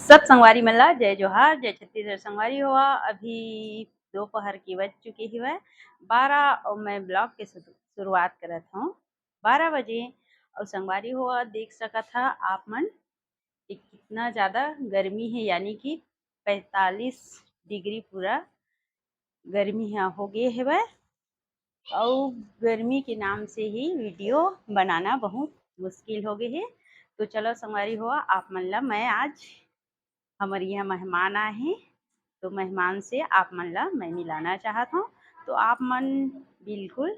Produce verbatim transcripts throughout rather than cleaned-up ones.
सब संगवारी मन ला जय जोहार, जय छत्तीसगढ़। संगवारी हो, अभी दोपहर के बज चुके हवय बारह अउ मैं vlog के शुरू-, शुरुआत करत हौं बारह बजे। अउ संगवारी हो, देख सकत हा आप मन कि कितना ज्यादा गर्मी हे, यानी कि पैंतालीस डिग्री पूरा गर्मी ह हो गे हवय। अउ गर्मी के नाम से ही video बनाना बहुत मुश्किल हो गे हे। तो चलो संगवारी हो, आप मन ला मैं आज हमर यहाँ मेहमान आए हे, तो मेहमान से आप मन ला मैं मिलाना चाहत हौं। तो आप मन बिल्कुल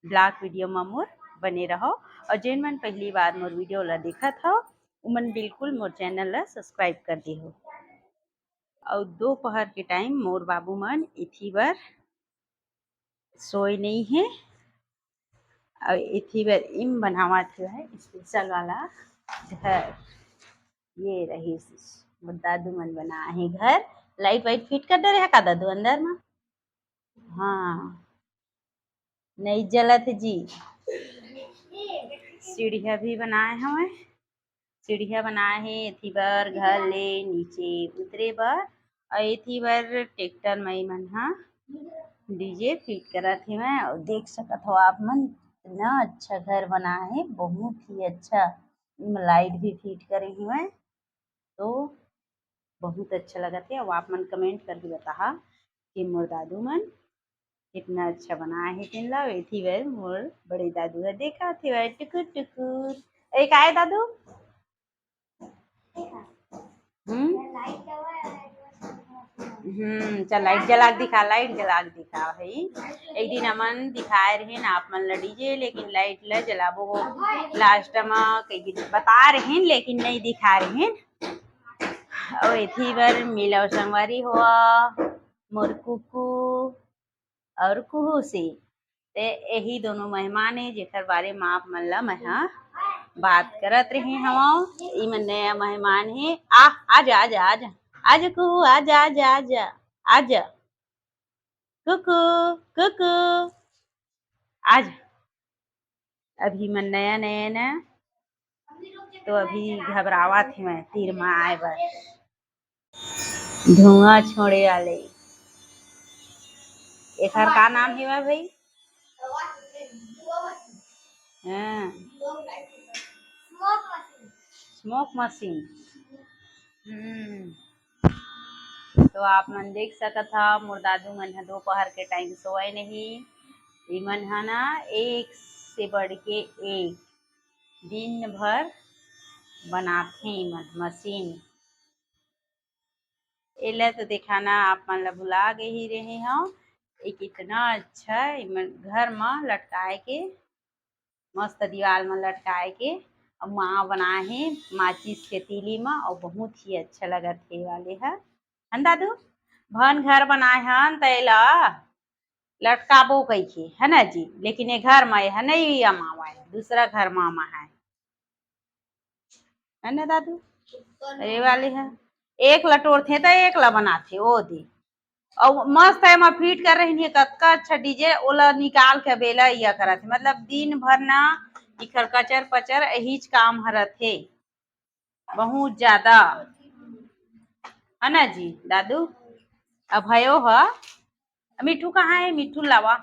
vlog video म मोर बने रहो, और जेन मन पहली बार मोर video ला देखत हो, उमन बिल्कुल मोर channel ला subscribe कर दिहो। अउ दोपहर के time मोर बाबू मन एथी बर सोए नहीं हे, अउ एथी बर इम बनावत हे special वाला घर। ये रही मोर दादू मन बनाए हे घर। Light वाइट fit कर डरे हे का दादू अंदर मा? हाँ, नहीं जलत जी। सीढ़िया भी बनाए हवय, सीढ़िया बनाए हे एथी बर घर ले नीचे उतरे बर, अउ एथी बर tractor मई मन ह DJ fit करत हेवय। अउ देख सकत हो आप मन, इतना अच्छा घर बनाए हे, बहुत ही अच्छा। एमा light भी fit करे हेवय, तो बहुत अच्छा लगत हे। अउ आप मन comment करके बताहा कि मोर दादू मन कितना अच्छा बनाए हे तेन ला। एथी बर मोर बड़े दादू ह देखत हेवय टुकुर टुकुर। ए, काय दादू? हम्म? हम्म, चल light जला के दिखा, light जला के दिखा भाई। एक दिन हमन दिखाए रहेन आप मन ला DJ, लेकिन light ला जलाबो last म कहि के बता रहेन, लेकिन नहीं दिखा रहेन। अउ एथी बर मिलो संगवारी हो, मोर कुकू अउ कुहू से। ते यही दोनों मेहमान हे, जेकर बारे म आप मन ला मैं ह बात करत रहे हवं। इमन नया मेहमान हे। आ, आजा, आजा, आजा, आजा कुहू, आजा, आजा, आजा, आजा। कुकू, कुकू, आजा। अभी मन नया, नया ना, तो अभी घबरावत हे मैं तीर म आए बर। धुआं छोड़े वाले, एखर का नाम हे भाई? हाँ, smoke machine। हम्म, तो आप मन देख सकत हा, मोर दादू मन ह दोपहर के time सोए नहीं। इमन ह ना एक से बढ़ के एक दिन भर बनाथे इमन machine। एला तो दिखाना आप मन ला भुला गे ही रहे हव। ये कितना अच्छा, एमन घर म लटकाए के, मस्त दीवाल म लटकाए के, अउ माँ बनाए हे माचिस के तीली म, अउ बहुत ही अच्छा लगत हे ये वाले ह। हन दादू, भन घर बनाए हन त एला लटकाबो कहिके, है ना जी? लेकिन ये घर म ये ह नइ अमावय, दूसरा घर म अमाए हे। है ना दादू? ये वाले ह एक ला टोरथे त एक ला बनाथे, ओ दे। अउ मस्त एमा fit कर रहिन हे, कतका अच्छा DJ, ओला निकाल के बेला इया करत हे। मतलब दिन भर ना इखर कचर पचर एहीच काम ह रथे, बहुत ज्यादा, है ना जी दादू? अब भयो ह, मिट्ठू कहाँ है? मिट्ठू लावा।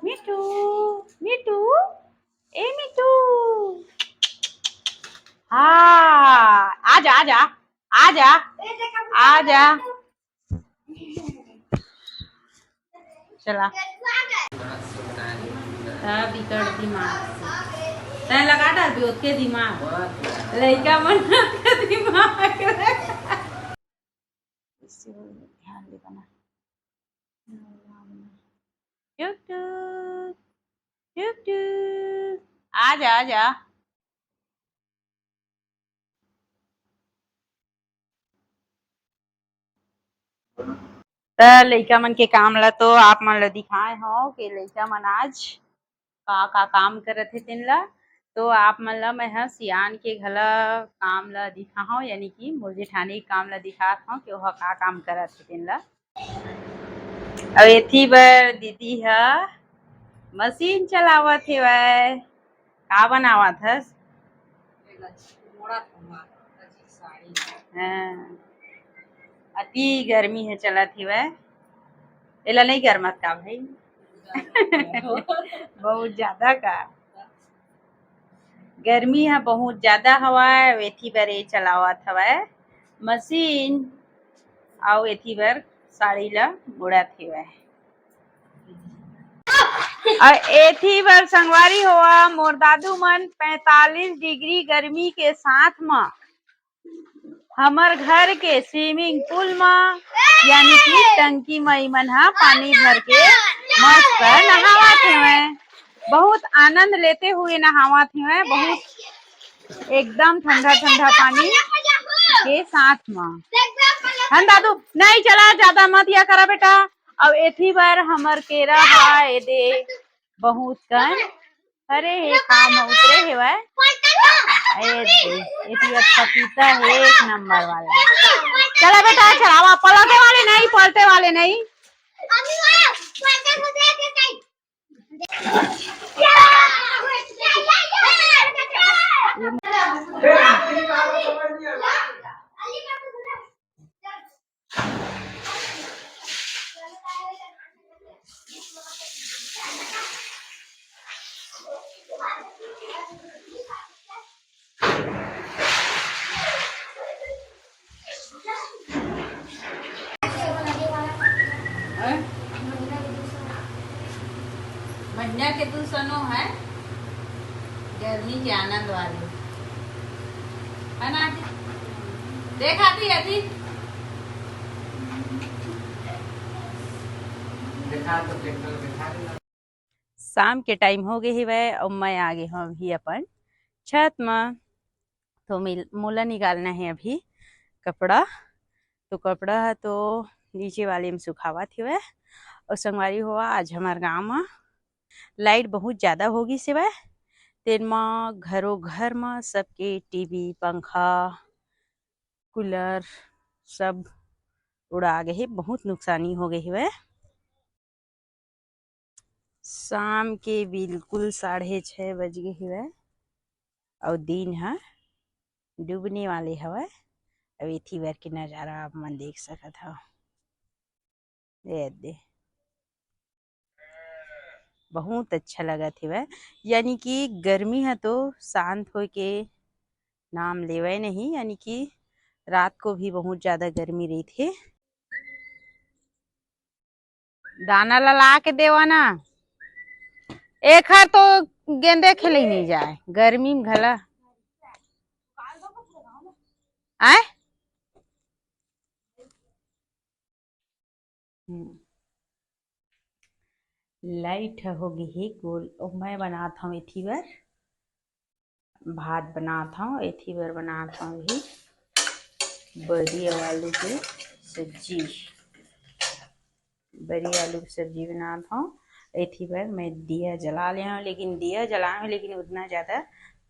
मिट्ठू, मिट्ठू, ए मिट्ठू, हाँ, आजा, आजा, आजा, आजा। चला। तब इकर दिमाग से। तैं लगा डालबी ओतके दिमाग। लइका मन ओतके दिमाग। इसे ध्यान दे बना। टुक टुक, टुक टुक। आजा, आजा। त लइका मन के काम ला तो आप मन ला दिखाए हव कि लइका मन आज का का काम करत हे तेन ला। तो आप मन ला मैं ह सियान के घला काम ला दिखाहव, यानी कि मोर जेठानी के काम ला दिखात हव कि ओहा का काम करत हे तेन ला। अउ एथी बर दीदी ह मशीन चलावत हेवय। का बनावत हस? मोड़ा थोड़ा साड़ी। हाँ, अति गर्मी हे चलत हेवय। एला नहीं गरमत का भाई? बहुत ज्यादा का? गर्मी ह बहुत ज्यादा हवय, एथी बर ए चलावत हवय मशीन, अउ एथी बर साड़ी ला मुड़त हेवय। अउ एथी बर संगवारी हो, मोर दादू मन पैंतालीस डिग्री गर्मी के साथ म हमर घर के स्विमिंग पूल म, यानी कि टंकी म इमन ह पानी भर के मस्त नहावत हेवय। बहुत आनंद लेते हुए नहावत हेवय, बहुत एकदम ठंडा ठंडा पानी के साथ म। हन दादू, नहीं चला, ज्यादा मत या करा बेटा। अब एथी बर हमर केरा ह, ए दे, बहुत कन अरे हे काम ह उतरे हेवय। ए दे, एती अब पपीता हे एक नंबर वाला। चला बेटा, चलावा, पलटे वाले नहीं, पलटे वाले नहीं। महीना के दू सनो है, गर्मी के आनंद वाले, है ना आदि? देख आदि, आदि। देखा तो ट्रैक्टर देखा दे। शाम के टाइम हो गए हेवय अउ मैं आ गए हूँ अभी अपन छत म। तो मिल-, मोला निकालना है अभी कपड़ा। तो कपड़ा ह तो नीचे वाले में सुखावत हेवय। अउ संगवारी हो, आज हमार गांव म लाइट बहुत ज्यादा हो गिस हेवय, तेन म घरो घर म सबके टीवी, पंखा, कूलर सब उड़ा गे हे, बहुत नुकसानी हो गे हेवय। शाम के बिल्कुल साढ़े छः बज गे हेवय अउ दिन ह डूबने वाले हवय। अउ एथी बर के नजारा आप मन देख सकत हव। ये दे, बहुत अच्छा लगत हेवय, यानी कि गर्मी ह तो शांत होय के नाम लेवय नहीं, यानी कि रात को भी बहुत ज्यादा गर्मी रहिथे। दाना ला ला के देवा ना, एखर तो गेंदे खेले नहीं जाए गर्मी में घला। आय हम्म। लाइट ह हो गे हे गोल। ओ, मैं बनात हव एथी बर, भात बनात हव, एथी बर बनात हव अभी बरी अउ आलू के सब्जी। बरी आलू के सब्जी बनात हव। एथी बर मैं दिया जला ले हव, लेकिन दिया जलाए हव, लेकिन उतना ज्यादा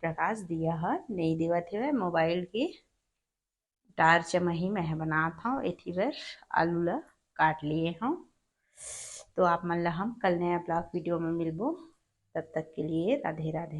प्रकाश दिया ह नहीं देवत हेवय। मोबाइल के टार्च म ही मैं ह बनात हव। एथी बर आलू ला काट लिए हव। तो आप मन ला हम कल नया ब्लॉग वीडियो में मिलबो। तब तक के लिए राधे राधे।